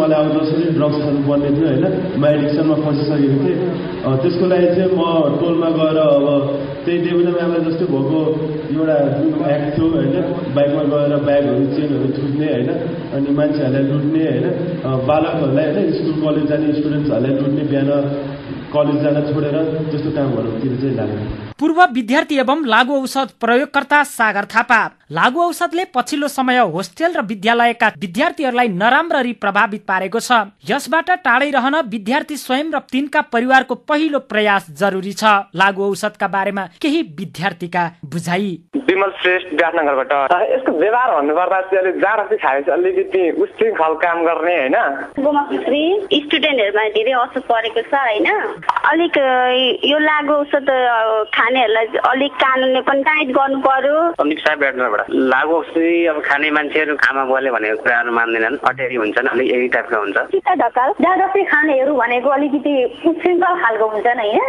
मलाई अब जसरी ड्रग्स खानु पर्ने थियो होइन, म एडिक्सनमा फसिसकेको थिएँ। त्यसको लागि चाहिँ म टोलमा गएर अब त्यही देवना म्यामलाई जस्तै भएको एउटा एक्ट थियो होइन, बाइकमा गएर ब्यागहरू चेनहरू थुक्ने होइन, अनि मान्छेहरूलाई लुट्ने होइन, बालकहरूलाई होइन स्कुल कलेज जाने स्टुडेन्ट्सहरूलाई लुट्ने, बिहान कलेज जान छोडेर त्यस्तो कामहरूतिर चाहिँ लाग्यो। पूर्व विद्यार्थी एवं लागू औषध प्रयोगकर्ता सागर थापा, लागू औषधले पछिल्लो समय होस्टेल र विद्यालयका विद्यार्थीहरूलाई नराम्ररी प्रभावित पारेको छ। यसबाट टाढै रहन विद्यार्थी स्वयं र तिनका परिवारको पहिलो प्रयास जरुरी छ। लागू औषधका बारेमा केही विद्यार्थीका बुझाइ। विमल श्रेष्ठ विराटनगरबाट। यसको व्यवहार भन्नुपर्दा चाहिँ जाँड खाएपछि अलिकति उच्छृङ्खल काम गर्ने होइन, स्टुडेन्टहरूमा धेरै असर परेको छ होइन। अलिक यो लागू औषध खानेहरूलाई अलिक कानुनले पनि टाइट गर्नु पर्यो। लागू औषधि अब खाने मान्छेहरू खामा बोले भनेको कुराहरू मान्दैनन्, अटेरी हुन्छन्, अलिक यही टाइपका हुन्छ। चित्त ढकाल जबरजस्ती खानेहरू भनेको अलिकति उच्छृङ्खल खालको हुन्छन् होइन।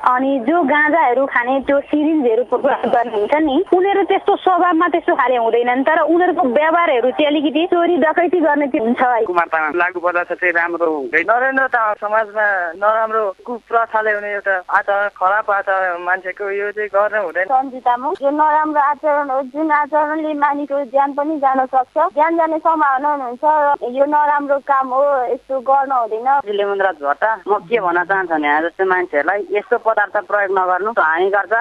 अनि जो गाँजाहरू खाने त्यो सिरिन्जहरू गर्ने हुन्छ नि, उनीहरू त्यस्तो स्वभावमा त्यस्तो खाले हुँदैनन्, तर उनीहरूको व्यवहारहरू चाहिँ अलिकति चोरी डकैती गर्ने चाहिँ हुन्छ। कुमारतामा लागू पदार्थ चाहिँ राम्रो हुँदैन, नरेन्द्रता समाजमा नराम्रो कुप्रथाले हुने एउटा आचरण, खराब आचरण मान्छेको यो चाहिँ गर्न हुँदैन। सन्जितामा यो नराम्रो आचरण हो, जुन आचरणले मानिसको ज्यान पनि जान सक्छ, ज्यान जाने सम्भावना हुन्छ। यो नराम्रो काम हो, यस्तो गर्न हुँदैन। लेमनराज भट्टा, म के भन्न चाहन्छु भने जस्तो मान्छेहरूलाई यस्तो पदार्थ प्रयोग नगर्नु हानि गर्छ।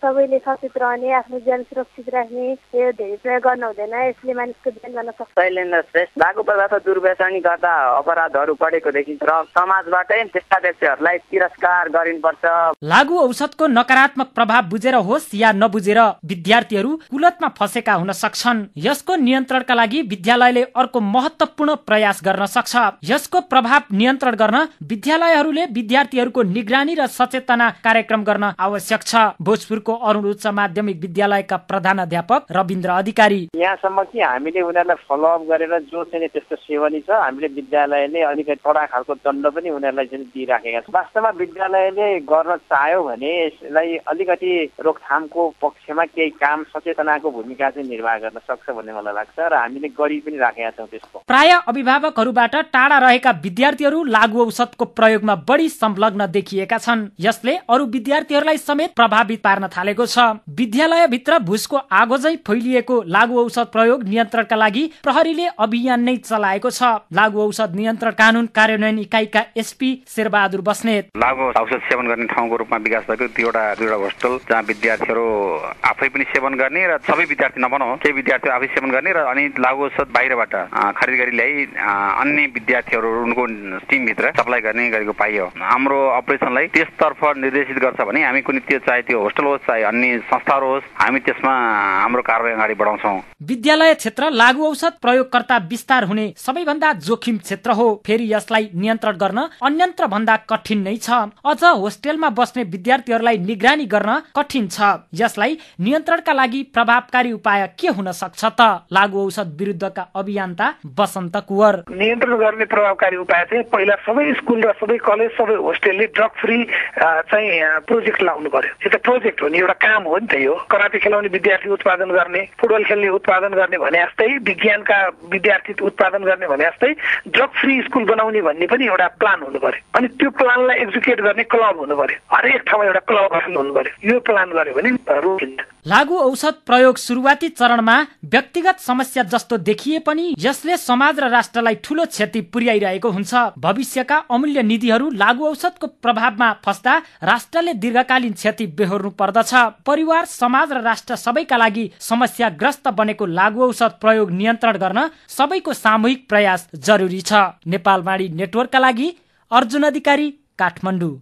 सबैले सचेत रहने, आफ्नो ज्यान सुरक्षित राख्ने, यो धेरै प्रयोग गर्न हुँदैन, यसले मानिसको ज्यान जान सक्छ। शैलेन्द्र श्रेष्ठ, लागू पदार्थ दुर्व्यसनी गर्दा अपराधहरू बढेको देखिन्छ र समाजबाटै त्यस्ता व्यक्तिहरूलाई तिरस्कार गरिनुपर्छ। लागू औषधको नकारात्मक प्रभाव बुझेर होस् या नबुझेर विद्यार्थीहरू कुलतमा फसेका हुन सक्छन्। यसको नियन्त्रणका लागि विद्यालयले अर्को महत्त्वपूर्ण प्रयास गर्न सक्छ। यसको प्रभाव नियन्त्रण गर्न विद्यालयहरूले विद्यार्थीहरूको निगरानी र सचेतना कार्यक्रम गर्न आवश्यक छ। भोजपुरको अरुण उच्च माध्यमिक विद्यालयका प्रधानाध्यापक रविन्द्र अधिकारी, यहाँसम्म कि हामीले उनीहरूलाई फलोअप गरेर जो चाहिँ त्यस्तो सेवनी छ, हामीले विद्यालयले अलिकति कडा खालको दण्ड पनि उनीहरूलाई चाहिँ दिइराखेका छौँ। वास्तवमा विद्यालयले गर्न चाह्यो भने यसलाई अलिकति रोकथामको पक्षमा केही काम, सचेतनाको भूमिका चाहिँ निर्वाह गर्न सक्छ भन्ने मलाई लाग्छ र हामीले गरि पनि राखेका छौँ त्यसको। प्राय अभिभावकहरूबाट टाढा रहेका विद्यार्थीहरू लागू औषधको प्रयोगमा बढी संलग्न देखिएका छन्। यसले अरू विद्यार्थीहरूलाई समेत प्रभावित पार्न थालेको छ। विद्यालयभित्र भुसको आगो झैं फैलिएको लागू औषध प्रयोग नियन्त्रणका लागि प्रहरीले अभियान नै चलाएको छ। लागू औषध नियन्त्रण कानून कार्यान्वयन इकाइका एसपी शेरबहादुर बस्नेत, लागू औषध सेवन गर्ने ठाउँको रूपमा विकास भएको दुईवटा होस्टेल जहाँ विद्यार्थीहरू आफै पनि सेवन गर्ने र सबै विद्यार्थी नभनौँ, केही विद्यार्थीहरू आफै सेवन गर्ने र अनि लागू औषध बाहिरबाट खरिद गरी ल्याई अन्य विद्यार्थीहरू उनको टिमभित्र सप्लाई गर्ने गरेको पाइयो। हाम्रो अपरेसनलाई त्यसतर्फ निर्देशित गर्छ भने हामी कुनै त्यो चाहे त्यो होस्टेल होस् चाहे अन्य संस्थाहरू होस्, हामी त्यसमा हाम्रो कारबाही अगाडि बढाउँछौँ। विद्यालय क्षेत्र लागू औषध प्रयोगकर्ता विस्तार हुने सबैभन्दा जोखिम क्षेत्र हो। फेरि यसलाई नियन्त्रण गर्न अन्यन्त्र भन्दा कठिन नै छ। अझ होस्टेलमा बस्ने विद्यार्थीहरूलाई निगरानी गर्न कठिन छ। यसलाई नियन्त्रणका लागि प्रभावकारी उपाय के हुन सक्छ त? लागू औषध विरुद्धका अभियन्ता वसन्त कुवर, नियन्त्रण गर्ने प्रभावकारी उपाय चाहिँ पहिला सबै स्कुल र सबै कलेज सबै होस्टेलले ड्रग फ्री चाहिँ प्रोजेक्ट लाउनु पर्यो। यो त प्रोजेक्ट हो नि, एउटा काम हो नि त। यो कराटे खेलाउने विद्यार्थी उत्पादन गर्ने, फुटबल खेल्ने उत्पादन गर्ने भने जस्तै, विज्ञानका विद्यार्थी उत्पादन गर्ने भने जस्तै ड्रग फ्री स्कुल बनाउने भन्ने पनि एउटा प्लान हुनु पर्यो। अनि त्यो प्लानलाई एक्जिक्युट गर्ने क्लब हुनु पर्यो, हरेक ठाउँमा एउटा क्लब हुनु पर्यो। यो प्लान गर्यो भने रोकिन्छ। लागू औषध प्रयोग सुरुवाती चरणमा व्यक्तिगत समस्या जस्तो देखिए पनि यसले समाज र राष्ट्रलाई ठूलो क्षति पुर्याइरहेको हुन्छ। भविष्यका अमूल्य निधिहरू लागू औषधको प्रभावमा फस्दा राष्ट्रले दीर्घकालीन क्षति बेहोर्नु पर्दछ। परिवार, समाज र राष्ट्र सबैका लागि समस्याग्रस्त बनेको लागू औषध प्रयोग नियन्त्रण गर्न सबैको सामूहिक प्रयास जरुरी छ। नेपालवाणी नेटवर्कका लागि अर्जुन अधिकारी, काठमाडौँ।